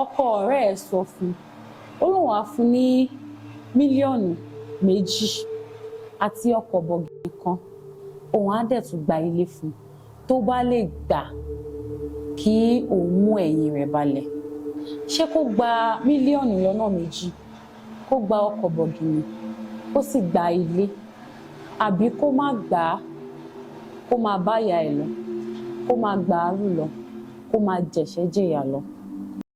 Ọkọ ọ̀rẹ́ ẹ̀ sọ fún un, ó lóun á fún ní mílíọ̀nù 2 àti ọkọ̀ bọ̀gìnì kan, òun á dẹ̀ tún gba ilé fún un tó bá lè gbà kí òun mú ẹ̀yìn rẹ̀ balẹ̀. Ṣé kó gba mílíọ̀nù lọ́nà 2, kó gba ọkọ̀ bọ̀gìnì, kó sì gba ilé, àbí kó má gbà á, kó máa bá ìyá ẹ̀ lọ, kó máa gbà á rù lọ, kó máa jẹ̀ṣẹ́ jìyà lọ?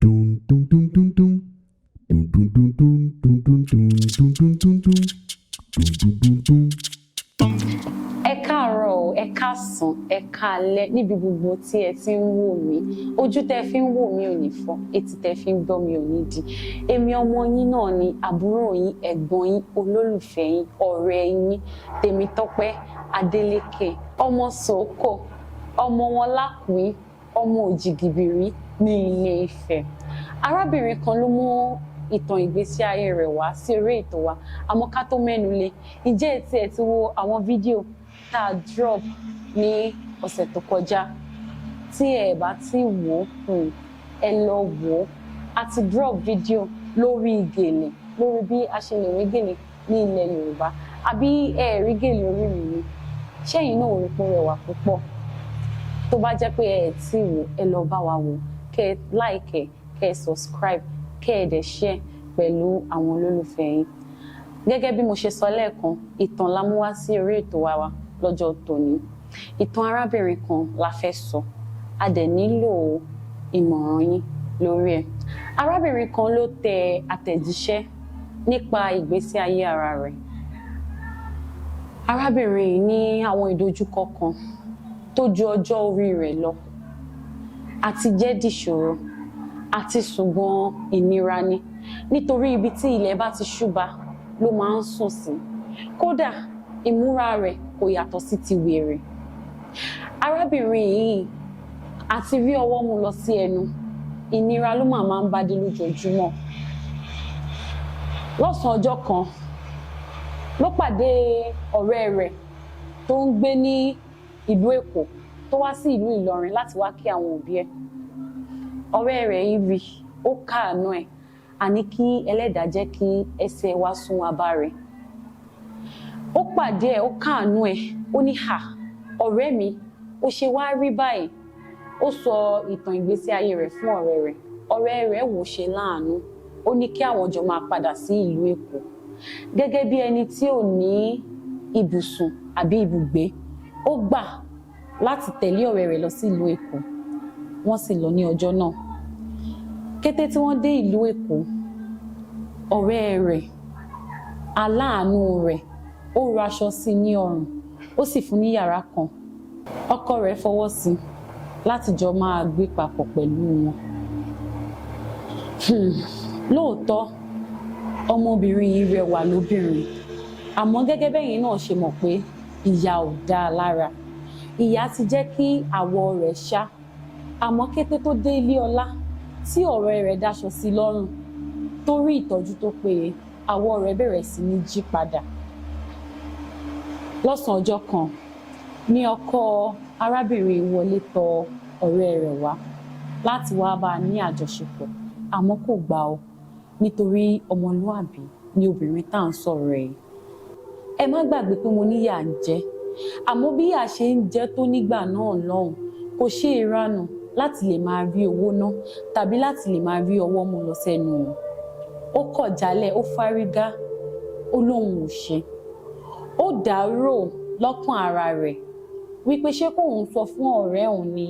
Dun dun dun dun dun. Dun dun dun dun dun dun dun dun dun dun dun. Dun dun dun dun. Ẹ káàárọ̀ o, ẹ káàsán, ẹ káalẹ́ níbi gbogbo tí ẹ ti ń wò mí. Ojú tẹ fi ń wò mí ò ní fọ́, etí tẹ fi ń gbọ́ mi ò ní di. Èmi ọmọ yín náà ni, àbúrò yín, ẹ̀gbọ́n yín, olólùfẹ́ yín, ọ̀rẹ́ yín, Tèmítọ́pẹ́ Adélékè, ọmọ Sòókò, ọmọ wọn lákùí, ọmọ Òjìgìbìrí ní Ilé Ifẹ̀. Arábìnrin kan ló mú ìtàn ìgbésí ayé rẹ̀ wá sí orí ètò wa. Àmọ́ ká tó mẹ́nu lé, ǹjẹ́ ẹ tiẹ̀ ti wo àwọn fídíò tá a drop ní ọ̀sẹ̀ tó kọjá? Tí ẹ bá ti wò ó, ẹ lọ wò ó. A ti drop fídíò lórí gèlè, lórí bí a ṣe lè rí gèlè ní ilẹ̀ Yorùbá. Àbí ẹ rí gèlè orí mi ni? Ṣẹ́yìn náà rí pé ó rẹwà púpọ̀? Tó bá jẹ́ pé ẹ tí wò, ẹ lọ bá wa wò, kẹ́ ẹ like ẹ, kẹ́ ẹ subscribe, kẹ́ ẹ dẹ̀ share pẹ̀lú àwọn olólùfẹ́ yín. Gẹ́gẹ́ bí mo ṣe sọ lẹ́ẹ̀kan, ìtàn la mú wá sí orí ètò wa lọ́jọ́ tòní. Ìtàn arábìnrin kan la fẹ́ sọ, a dẹ̀ nílò ìmọ̀ràn yín lórí ẹ̀. Arábìnrin kan ló tẹ àtẹ̀jíṣẹ́ nípa ìgbésí ayé ara rẹ̀. Arábìnrin yìí ní àwọn ìdojúkọ kan tó ju ọjọ́ orí rẹ̀ lọ. Àti jẹ́ dìṣòro, àti sùn gan ìnira ni, nítorí ibi tí ilẹ̀ bá ti ṣúba ló máa ń sùn sí. Kódà, ìmúra rẹ̀ kò yàtọ̀ sí ti wèrè. Arábìnrin yìí, àti rí ọwọ́ mú lọ sí ẹnu, ìnira ló máa ń bá dé lójoojúmọ́. Lọ́sàn-án ọjọ́ kan ló pàdé ọ̀rẹ́ rẹ̀ tó ń gbé ní ìlú Èkó, tó wá sí ìlú Ìlọrin láti wá kí àwọn òbí ẹ̀. Ọ̀rẹ́ rẹ̀ yìí rí, ó káàánú ẹ̀, àní kí ẹlẹ́dàá jẹ́ kí ẹsẹ̀ wa sún wa bá rẹ̀. Ó pàdé ẹ̀, ó káàánú ẹ̀, ó ní, "Hà, ọ̀rẹ́ mi, ó ṣe wá rí báyìí?" Ó sọ ìtàn ìgbésí ayé rẹ̀ fún ọ̀rẹ́ rẹ̀. Ọ̀rẹ́ rẹ̀ wò ṣe láàánú, ó ní kí àwọn jọ máa padà sí ìlú Èkó. Gẹ́gẹ́ bí ẹni tí ò ní ibùsùn àbí ibùgbé, ó gbà láti tẹ̀lé ọ̀rẹ́ rẹ̀ lọ sí ìlú Èkó. Wọ́n sì lọ ní ọjọ́ náà. Kété tí wọ́n dé ìlú Èkó, ọ̀rẹ́ rẹ̀ aláàánú rẹ̀, ó raṣọ sí i ní ọrùn, ó sì fún ní yàrá kan. Ọkọ rẹ̀ fọwọ́ sí i láti jọ máa gbé papọ̀ pẹ̀lú wọn. Lóòótọ́ ọmọbìnrin yìí rẹwà lóbìnrin, àmọ́ gẹ́gẹ́ bẹ́yìn náà ṣe mọ̀ pé ìyà ò dáa lára, ìyà ti jẹ́ kí àwọ̀ rẹ̀ ṣá. Àmọ́ kété tó dé ilé ọlá, tí ọ̀rẹ́ rẹ̀ dáṣọ sí i lọ́rùn, tó rí ìtọ́jú tó péye, àwọ̀ rẹ̀ bẹ̀rẹ̀ sí ní jí padà. Lọ́sàn-án ọjọ́ kan ní ọkọ arábìnrin wọlé tọ̀ ọ̀rẹ́ rẹ̀ wá láti wá bá a ní àjọṣepọ̀, àmọ́ kò gbà ó, nítorí ọmọlúàbí ni obìnrin tá à ń sọ̀rọ̀ ẹ̀. Ẹ má gbàgbé pé mo níyà ń jẹ, àmọ́ bí ìyà ṣe ń jẹ tó nígbà náà lọ́hùn, kò ṣe ìranù láti lè máa rí owó ná tàbí láti lè máa rí ọwọ́ mú lọ sẹ́nu o. Ó kọ̀ jálẹ̀, ó fárígá, ó lóun ò ṣe. Ó dàárò lọ́kàn ara rẹ̀ wípé ṣé kóun sọ fún ọ̀rẹ́ òun ni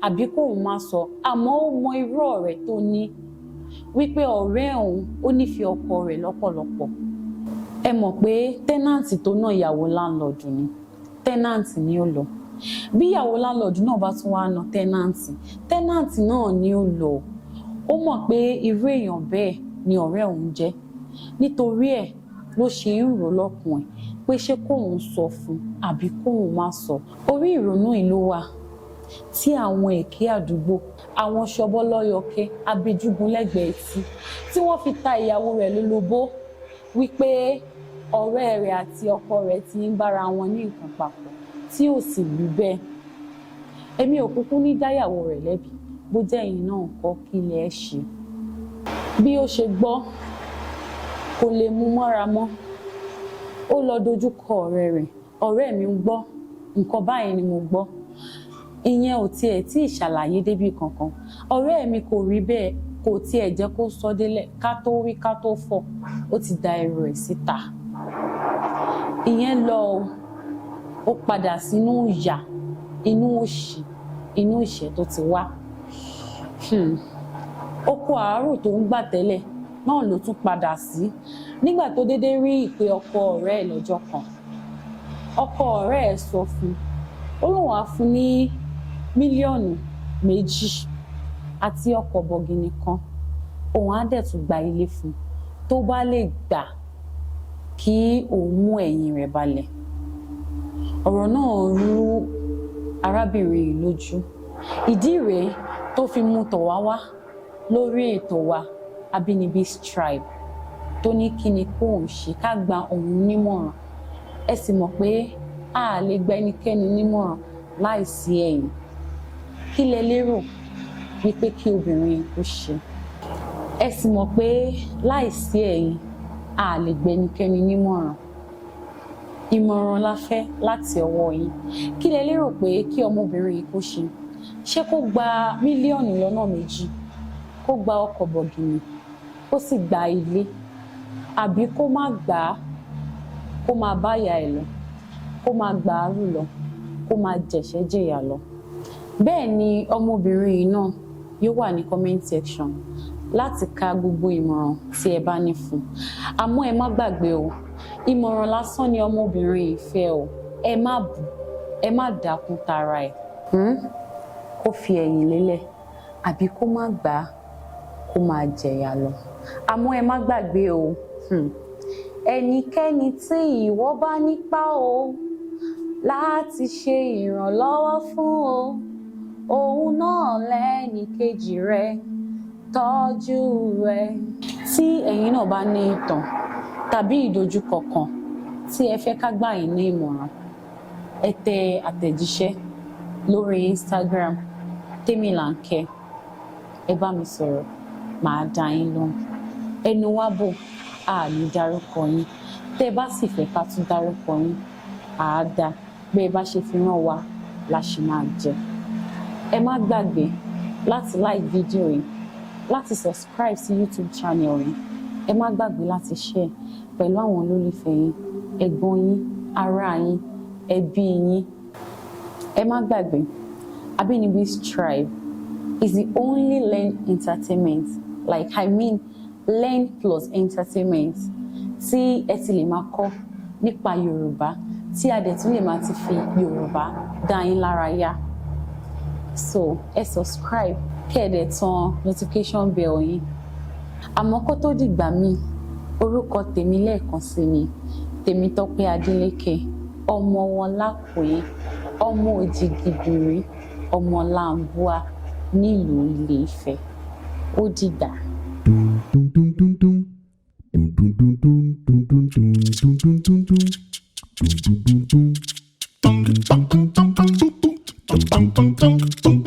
àbí kóun má sọ. Àmọ́ ó mọ irú ọ̀rẹ́ tó ní, wípé ọ̀rẹ́ òun ó nífẹ̀ẹ́ ọkọ rẹ̀ lọ́pọ̀lọpọ̀. Ẹ mọ̀ pé tenant tó ná ìyàwó landlord ni, tenant ni ó lọ. Bí ìyàwó landlord náà bá tún wá ná tenant, tenant náà ni ó lọ. Ó mọ̀ pé irú èèyàn bẹ́ẹ̀ ni ọ̀rẹ́ òun jẹ́. Nítorí ẹ̀ ló ṣe ń rò lọ́kùn ẹ̀ pé ṣé kóun sọ fún àbí kóun má sọ. Orí ìrònú ìlú wà tí àwọn èké àdúgbò, àwọn ṣọbọlọyọkẹ abẹjúgun lẹ́gbẹ̀ẹ́ etí, tí wọ́n fi ta ìyàwó rẹ̀ lólobó wípé ọ̀rẹ́ rẹ̀ àti ọkọ rẹ̀ ti ń bára wọn ní nǹkan papọ̀, tí ò sì rí bẹ́ẹ̀. Èmi ò kúkú ní dáyàwó rẹ̀ lẹ́bi. Bó jẹ́ ẹ̀yin náà kọ́, kí lẹ ṣe? Bí ó ṣe gbọ́, kò lè mú mọ́ra mọ́. Ó lọ dojú kọ ọ̀rẹ́ rẹ̀. "Ọ̀rẹ́ mi, ń gbọ́, nǹkan báyìí ni mo gbọ́." Ìyẹn ò tiẹ̀ tí ì ṣàlàyé débi kankan. "Ọ̀rẹ́ mi, kò rí bẹ́ẹ̀." Kò tiẹ̀ jẹ́ kó sọ délẹ̀. Ká tó wí ká tó fọ̀, ó ti da ẹrù ẹ̀ síta. Ìyẹn lọ o, ó padà sínú ìyà, inú òṣì, inú ìṣẹ́ tó ti wá. Oko àárò tó ń gbà tẹ́lẹ̀ náà ló tún padà sí nígbà tó déédéé rí ìpè ọkọ ọ̀rẹ́ ẹ̀ lọ́jọ́ kan. Ọkọ ọ̀rẹ́ ẹ̀ sọ fún un, ó lóun á fún ní 2 mílíọ̀nù àti ọkọ̀ bọ̀gìnì kan, òun á dẹ̀ tún gba ilé fún un tó bá lè gbà kí òun mú ẹ̀yìn rẹ̀ balẹ̀. Ọ̀rọ̀ náà rú arábìnrin yìí lójú. Ìdí rèé tó fi mú tọ̀ wá wá lórí ètò wa, Àbínibí Tribe, tó ní kí ni kóun ṣe, ká gba òun nímọ̀ràn. Ẹ sì mọ̀ pé a lè gba ẹnikẹ́ni nímọ̀ràn láìsí ẹ̀yin. Kí lẹ lérò wípé kí obìnrin kó ṣe? Ẹ sì mọ̀ pé láìsí ẹ̀yin, a lè gba ẹnikẹ́ni nímọ̀ràn. Ìmọ̀ràn la fẹ́ láti ọwọ́ yín. Kí lẹ lérò pé kí ọmọbìnrin yìí kó ṣe? Ṣé kó gba 2 mílíọ̀nù, kó gba ọkọ̀ bọ̀gìnì, kó sì gba ilé, àbí kó má gbà á, kó máa bá ìyá ẹ̀ lọ, kó máa gbà á rù lọ, kó máa jẹ̀ṣẹ́ jìyà lọ? Bẹ́ẹ̀ ni ọmọbìnrin yìí náà yóò wà ní comment section láti ka gbogbo ìmọ̀ràn tí ẹ bá ní fún un. Àmọ́ ẹ má gbàgbé o, ìmọ̀ràn lásán ni ọmọbìnrin yìí fẹ́ o. Ẹ má bù, ẹ má dákún tara ẹ̀. Kó fi ẹ̀yìn lélẹ̀ àbí kó má gbà á, kó máa jẹ̀yà lọ? Àmọ́ ẹ má gbàgbé o, ẹnikẹ́ni tí ìwọ bá nípa o láti ṣe ìrànlọ́wọ́ fún o, òun náà lẹ́nì kejì rẹ, tọ́jú rẹ. Tí ẹ̀yin náà bá ní ìtàn tàbí ìdojúkọ kan tí ẹ fẹ́ ká gbà yín ní ìmọ̀ràn, ẹ tẹ àtẹ̀jíṣẹ́ lórí Instagram Tèmilànkẹ́. Ẹ bá mi sọ̀rọ̀, màá dá yín lóhùn. Ẹnu wa bò, a ní dárúkọ yín. Tẹ́ ẹ bá sì fẹ́ ká tún dárúkọ yín, àá dá. Bẹ́ẹ̀ bá ṣe fi rán wa la ṣe máa jẹ. Ẹ má gbàgbé láti like fídíò yìí, láti subscribe sí YouTube channel yìí. Ẹ má gbàgbé láti share pẹ̀lú àwọn olólùfẹ́ yín, ẹ̀gbọ́n yín, ará yín, ẹbí yín. Ẹ má gbàgbé, Abínibí Tribe is the only learn entertainment, like, I mean, learn plus entertainment, tí ẹ ti lè máa kọ́ nípa Yorùbá, tí a dẹ̀ tún lè máa ti fi Yorùbá dá yín lára yá. So ẹ subscribe, kẹ́ ẹ dẹ̀ tan notification bell yín. Àmọ́ kó tó dìgbà míì, orúkọ tèmi lẹ́ẹ̀kan sí ni Tèmítọ́pẹ́ Adélékè, ọmọ wọn lákòóyè, ọmọ Òjìgìdìrí, ọmọ Làǹbúà nílùú Ilé-Ifẹ̀. Ó dìgbà. Dum dum dum dum dum. Dum dum dum dum dum dum dum dum dum dum dum. Dum dum dum dum. Dum dum dum dum dum dum dum dum dum dum.